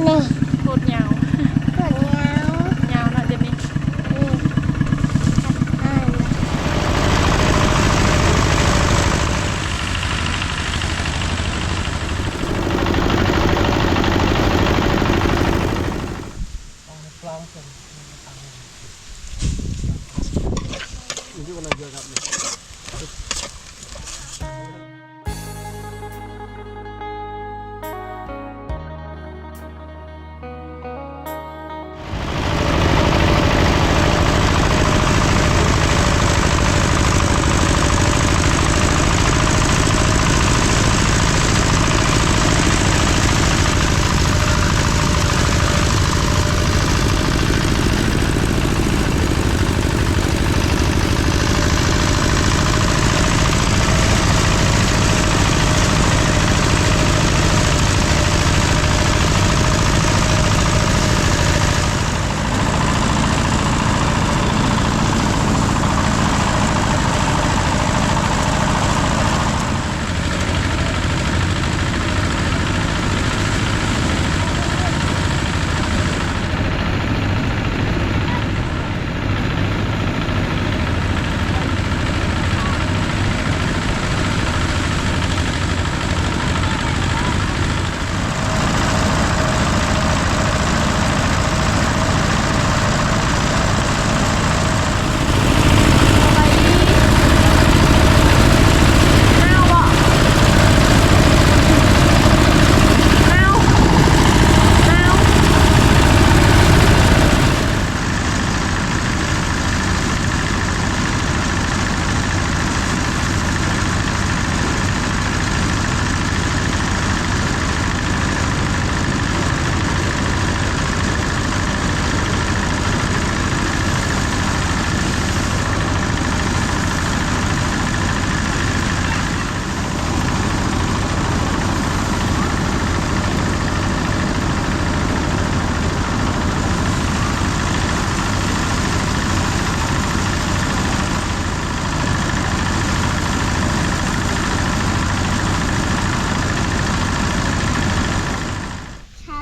ນີ້ ໂຄດຍາວ ໂຄດຍາວ ຍາວເນາະ ເຈັບນີ້ ນີ້ ກັບອັນ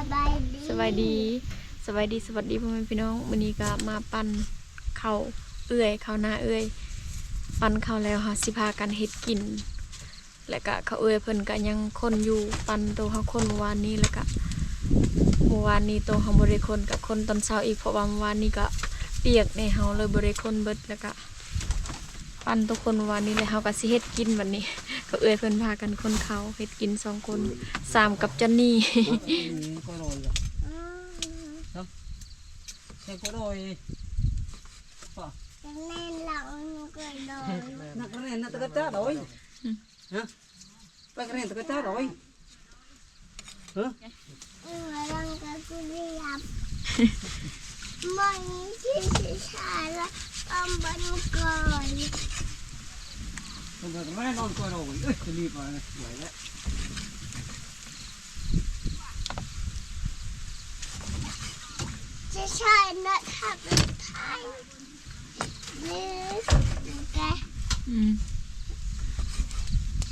ສະບາຍດີ ສະບາຍດີ ສະບາຍດີ ສະຫວັດດີພໍ່ແມ່ພີ່ນ້ອງ. ມື້ນີ້ກະມາປັ່ນເຂົ້າເອື້ອຍ ເຂົ້ານາເອື້ອຍ ປັ່ນເຂົ້າແລ້ວ ເຮົາຊິພາກັນເຮັດກິນ. ແລ້ວກະເຂົາເອື້ອຍເພິ່ນກະຍັງຄົນຢູ່ ປັ່ນໂຕເຮົາຄົນມື້ວານນີ້ ແລ້ວກະມື້ວານນີ້ໂຕເຮົາບໍ່ໄດ້ຄົນ ກະຄົນຕອນເຊົ້າອີກ ເພາະວ່າມື້ວານນີ້ກະປຽກແດ່ ເຮົາເລີຍບໍ່ໄດ້ຄົນເບິດ. ແລ້ວກະ ປັ່ນທຸກຄົນວານນີ້ແຫຼະ ເຮົາກະຊິເຮັດກິນບັດນີ້. ເຂົາເອື້ອຍເພິ່ນພາກັນຄົນເຂົ້າເຮັດກິນສອງຄົນ ສາມກັບຈອນນີ່. ຈະໃຊ້ນະ ຖ້າເປັນໄທ ອືມ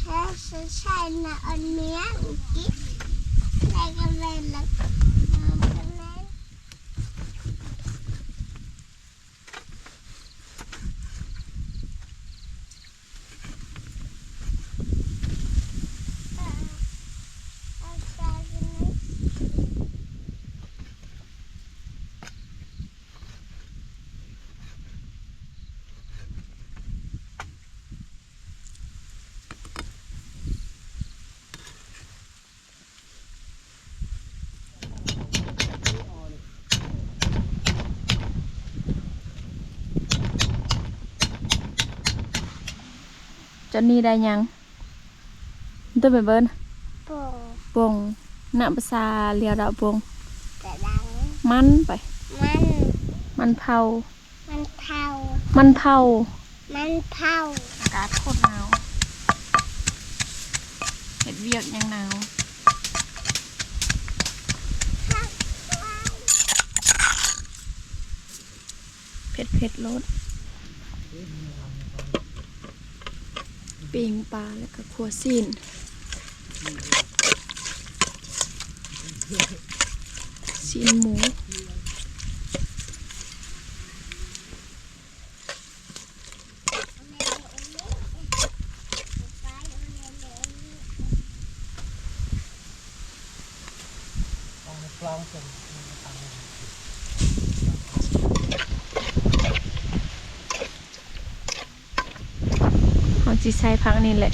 ແລ້ວຈະໃຊ້ນະ ອັນເມຍ ກິນ ແລ້ວກະແມ່ນ ແລ້ວກະແມ່ນ. ຈອນນີ່ໄດ້ຫຍັງ? ຕົວໄປເບິ່ງ ໂປ່ງ ໂປ່ງ ນະພາສາລາວ ໂປ່ງ ມັນໄປ ມັນ ມັນເຜົາ. ມັນເຜົາ ມັນເຜົາ ມັນເຜົາ. ອາກາດໂຄດໜາວ ເຮັດວຽກຍັງໜາວ. ເຜັດໆໂລດ. ປີ້ງປາ ແລ້ວກະຂົ້ວຊີ້ນ. ຕີນໝູ. ເຮົາຊິໃສ່ຜັກນີ້ແຫຼະ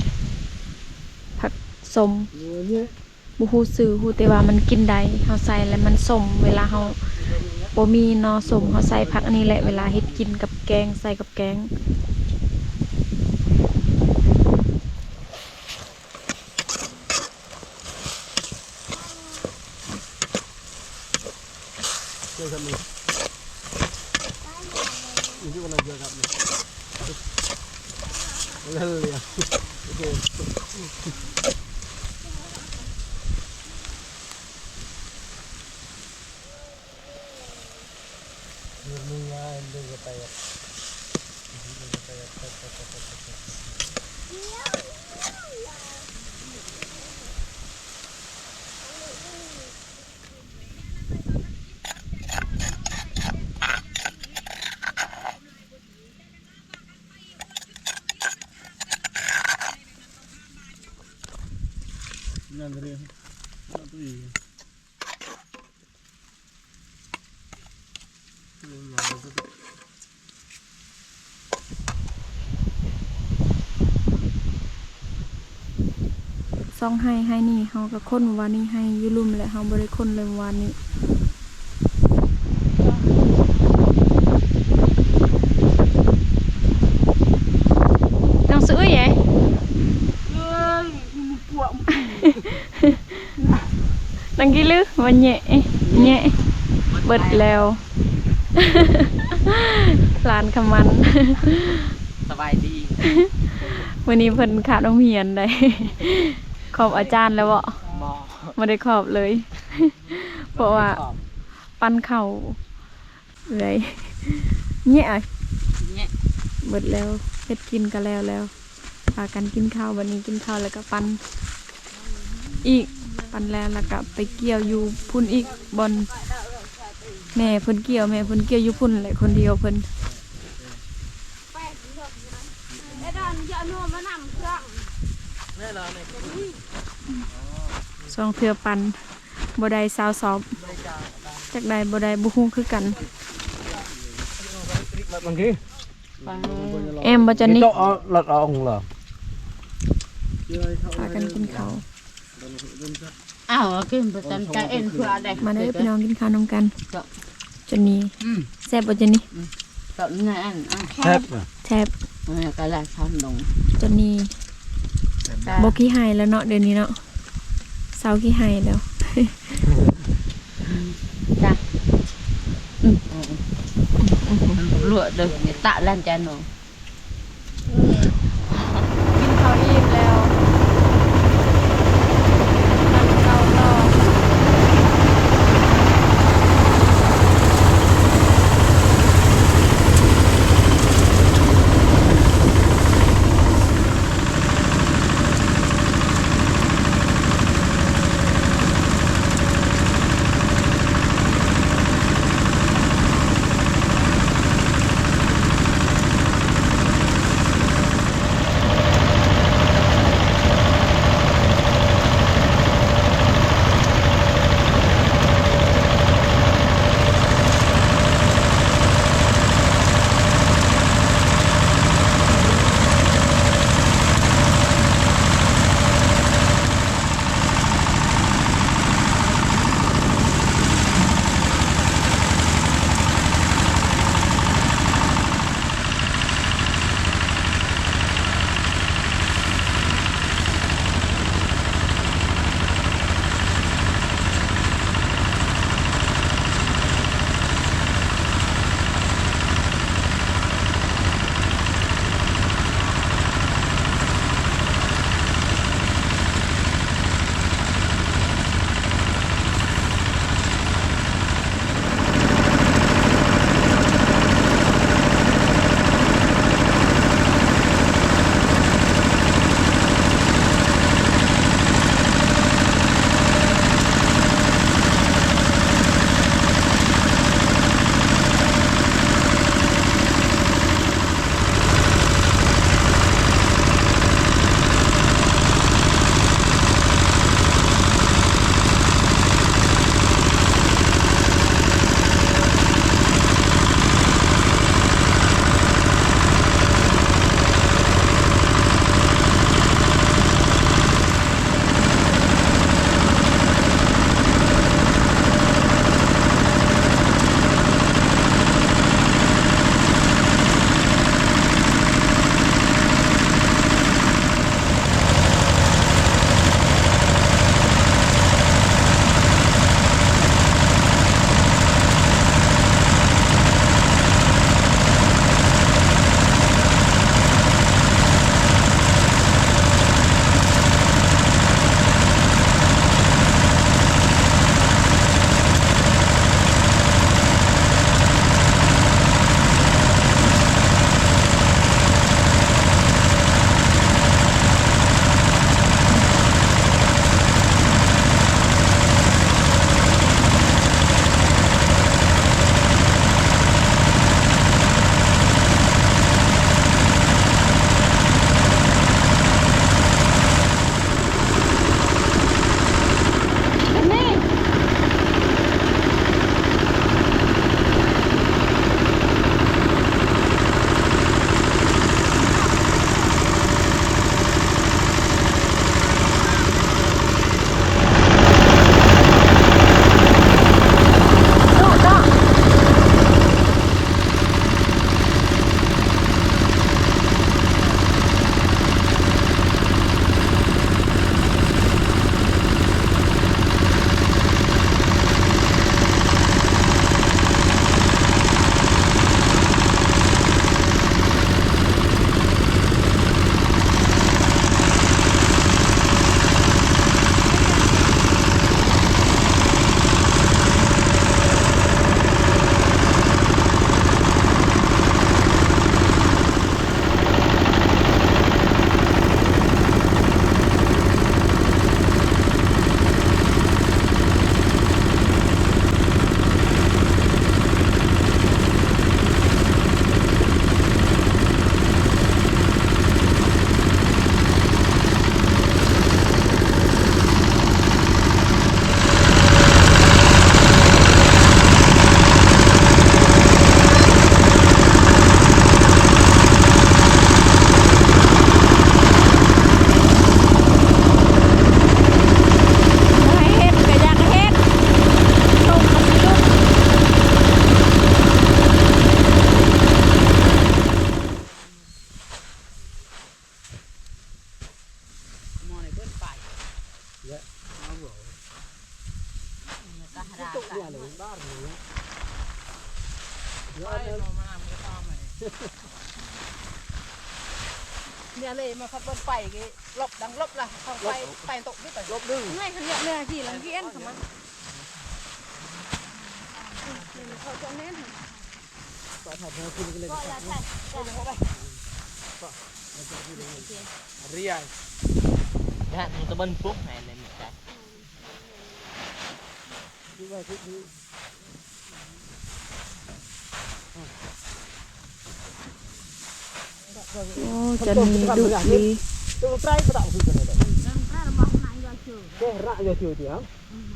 ຜັກສົ້ມ ບໍ່ຮູ້ຊື່ ຮູ້ແຕ່ວ່າມັນກິນໄດ້ ເຮົາໃສ່ແລ້ວມັນສົ້ມ. ເວລາເຮົາບໍ່ມີໜໍ່ສົ້ມ ເຮົາໃສ່ຜັກນີ້ແຫຼະ ເວລາເຮັດກິນກັບແກງ ໃສ່ກັບແກງ. ສອງໄຮ່ ໄຮ່ນີ້ເຮົາກໍຂົນວານນີ້ ໄຮ່ຢູ່ລຸ່ມ ແລະ ເຮົາບໍ່ໄດ້ຂົນເລີຍວານນີ້. ນ້ອງສະອຸ້ຍເອີຍ ເອີຍ ມັນປວກ ນັ່ງກີ້ລື ມັນແຍະ ແຍະ ເບິດແລ້ວ ຫຼານຂະມັນ. ສະບາຍດີ. ມື້ນີ້ເພິ່ນຂາດໂຮງຮຽນໄດ໋. ຂອບອາຈານແລ້ວເບາະ? ບໍ່ ບໍ່ໄດ້ຂອບເລີຍ ເພາະວ່າ ບໍ່ໄດ້ຂອບ ປັ່ນເຂົ້າເອື້ອຍ ແຍະ ແຍະ ເບິດແລ້ວ. ເຮັດກິນກໍແລ້ວແລ້ວ. ພາກັນກິນເຂົ້າ ບັດນີ້ກິນເຂົ້າແລ້ວກໍປັ່ນອີກ ປັ່ນແລ້ວ ແລ້ວກໍໄປກ່ຽວຢູ່ພຸ້ນອີກ ບ່ອນແມ່ເພິ່ນກ່ຽວ ແມ່ເພິ່ນກ່ຽວຢູ່ພຸ້ນແຫຼະ ຄົນດຽວເພິ່ນ ສອງເທື່ອປັ່ນ ບໍ່ໄດ້ຊາວສອບ ຈັກໄດ້ບໍ່ໄດ້ບໍ່ຮູ້ຄືກັນ. ແອມບໍ່ຈັນນີ້ ພາກັນກິນເຂົ້າ. ອ້າວ ກິນບໍ່ທັນໃຈເອັນເພື່ອໄດ້ ມາເດີພີ່ນ້ອງກິນເຂົ້ານຳກັນ. ຈັນນີ້ ອືມ ແຊບບໍ່ຈັນນີ້? ອືມ ແຊບ ແຊບ ເອີ ກໍລາຍທຳລົງ ຈັນນີ້ ບໍ່ຂີ້ໄຫ້ແລ້ວເນາະ ດຽວນີ້ເນາະ ເຊົາຂີ້ໄຫ້ແລ້ວ. ຈ້າ ອືມ ອືມ ອືມ ອືມ ລົວກເດີ ຕະລັນຈາໂນ. ກິນເຂົ້າອີ່ມແລ້ວ ກິນເຂົ້າຕໍ່. ເນຍເລີຍມາພັດລົດໄຟກີ້ ຫຼົບດັງຫຼົບລະ ຂອງໄຟ ຫຼົບ ໄຟຕົກຢູ່ໄປ ຫຼົບດຶງ ເມື່ອຍຄັນເນຍເມື່ອຍ ຂີ່ຫຼັງກີ້ເອັນເຂົ້າມາ ເຂົາຈະແໜ້ນ ກໍຖ້າເຮົາຂຶ້ນກໍເລີຍ ກໍຢ່າໃສ່ ຢ່າ ຮຽນ ນະ ມັນຕະເບິ່ນປຸກໃຫ້ເລີຍ ໂອ້ ຈັນນີ້ດຸດີ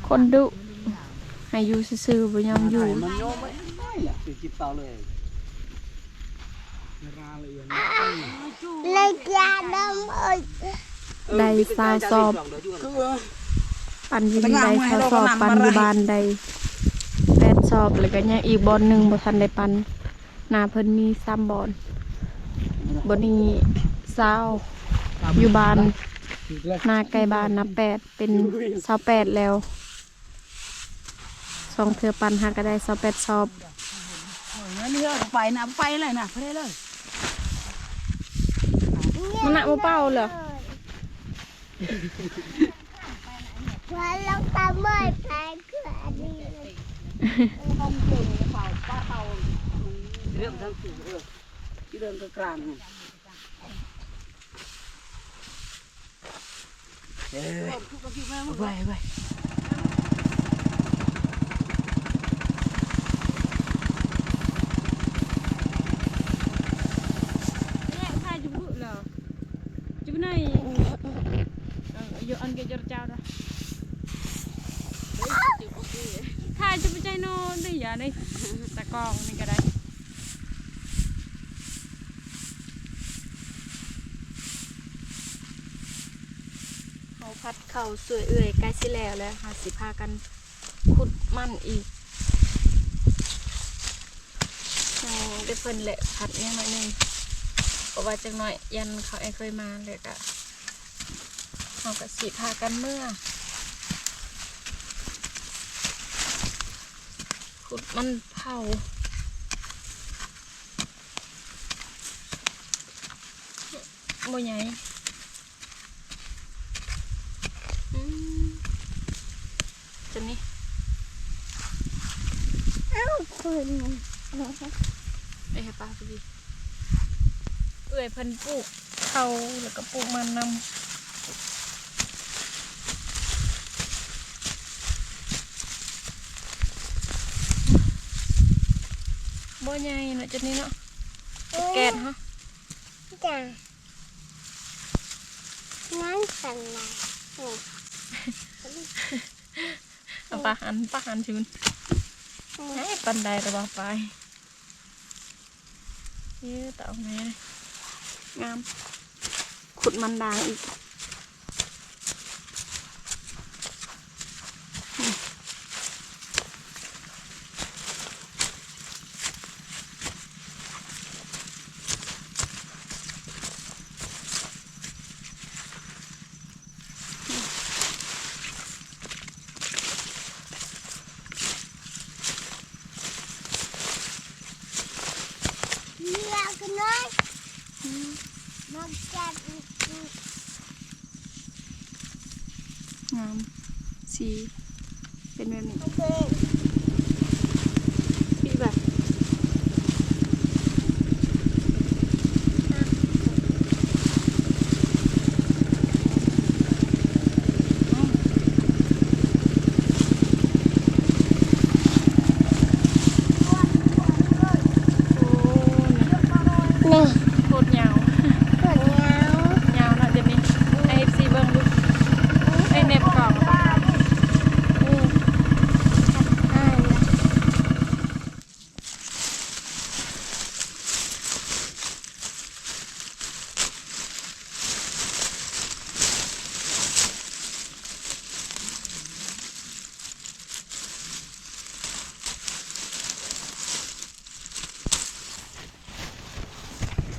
ຄົນດຸ ໃຫ້ຢູ່ຊື່ໆ ບໍ່ຍອມຢູ່ ໄດ້ຊາວສອບ ປັນຢູ່ນີ້ໄດ້ຊາວສອບ ປັນຢູ່ບ້ານໄດ້ແປດສອບ ແລ້ວກໍຍັງອີກບ່ອນໜຶ່ງບໍ່ທັນໄດ້ປັນ. ນາເພິ່ນມີສາມບ່ອນ ບ່ອນນີ້ຊາວ ຢູ່ບ້ານ ນາໃກ້ບ້ານນະ ແປດ ເປັນຊາວແປດແລ້ວ ສອງເທື່ອປັນຫາກະໄດ້ຊາວແປດສອບ ໄປນະ ໄປເລີຍນະ ໄປເລີຍ ມັນນະບໍ່ເປົ່າເລີຍ. ເຮົາພັດເຂົ້າຊ່ວຍເອື້ອຍໃກ້ຊິແລ້ວແລ້ວ ເຮົາຊິພາກັນ ຂຸດມັນອີກ ຍັງແຕ່ເພິ່ນແຫຼະ ພັດຍັງໜ້ອຍໜຶ່ງ ເພາະວ່າຈັກໜ້ອຍຢ້ານເຂົາແອກເຄີຍມາ ແລ້ວກະ ເຮົາກະຊິພາກັນເມືອ ຂຸດມັນເຜົາ ບໍ່ໃຫຍ່. ອືມ ຕົວນີ້ ອ້າວ ຄົນ ໄປຫາປາໄປດີ ເອື້ອຍເພິ່ນປູກເຂົ້າ ແລ້ວກໍປູກມັນນຳ ບໍ່ໃຫຍ່ເນາະ ຈຸດນີ້ເນາະ ຈຸດແກດເນາະ ຈ້າ. ນັ້ນສັນລະ ເອົາປາຫັນ ປາຫັນຊິມັນ ອືມ ໃຫ້ປັນໄດ້ລະບໍ່ປາຍ ເອີ ຕາອອກແມ່ ງາມ ຂຸດມັນດາງອີກ. ງາມ ສີເປັນແບບນີ້ ປີບາດ. ນີ້ ໂຄດຍາວ ໂຄດຍາວ ຍາວເນາະ ເຈັບນີ້ ໃຫ້ເອັຟຊີເບິ່ງດູ ໃຫ້ເນັບກ້ອງ. ອືມ ອ່າ. ເ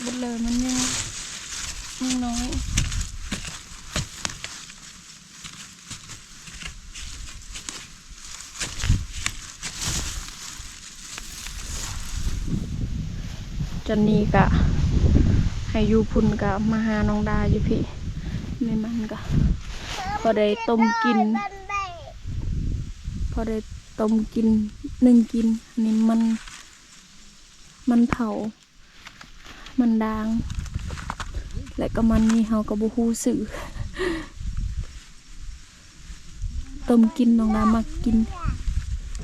ເບິດເລີຍ ມັນຍັງ ຍັງນ້ອຍ. ຈອນນີ້ກະໃຫ້ຢູ່ພຸ້ນ ກະມາຫານ້ອງດາຢູ່ພີ້. ໃນມັນກະພໍໄດ້ຕົ້ມກິນ ພໍໄດ້ຕົ້ມກິນ ໜຶ້ງກິນ. ອັນນີ້ມັນ ມັນເຜົາ ມັນດາງ ແລະກະມັນນີ້ເຮົາກະບໍ່ຮູ້ຊື່. ຕົ້ມກິນ ນ້ອງດາມັກກິນ.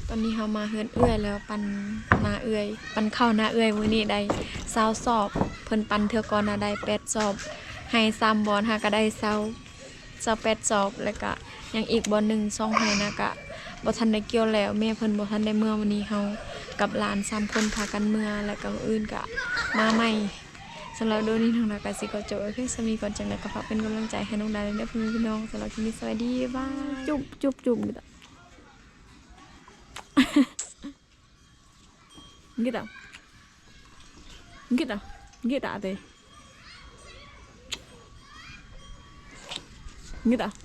ຕອນນີ້ເຮົາມາເຮືອນເອື້ອຍແລ້ວ ປັ່ນນາເອື້ອຍ ປັ່ນເຂົ້ານາເອື້ອຍມື້ນີ້ໄດ້ຊາວສອບ. ເພິ່ນປັ່ນເທື່ອກ່ອນນະໄດ້ແປດສອບ ໄຮ່ສາມບ່ອນຫາກະໄດ້ຊາວ ຊາວແປດສອບ ແລ້ວກະຍັງອີກບ່ອນໜຶ່ງ ສອງໄຮ່ນະ ກະບໍ່ທັນໄດ້ກ່ຽວແລ້ວ. ແມ່ເພິ່ນບໍ່ທັນໄດ້ເມືອ ມື້ນີ້ເຮົາກັບຫຼານສາມຄົນພາກັນເມືອ ແລ້ວກະມື້ອື່ນກະມາໃໝ່. ສຳລັບວິດີໂອນີ້ນ້ອງດາກະຊິຂໍຈົບໄວ້ພຽງສ່ຳນີ້ກ່ອນ. ຈັ່ງໃດກະຝາກເປັນກຳລັງໃຈໃຫ້ນ້ອງດາແດ່ເດີພໍ່ແມ່ພີ່ນ້ອງ. ສຳລັບຄລິບນີ້ສະບາຍດີ ບາຍ. Cup, cup, cup gitu. Gitu. Gitu. Gitu ate. Gitu.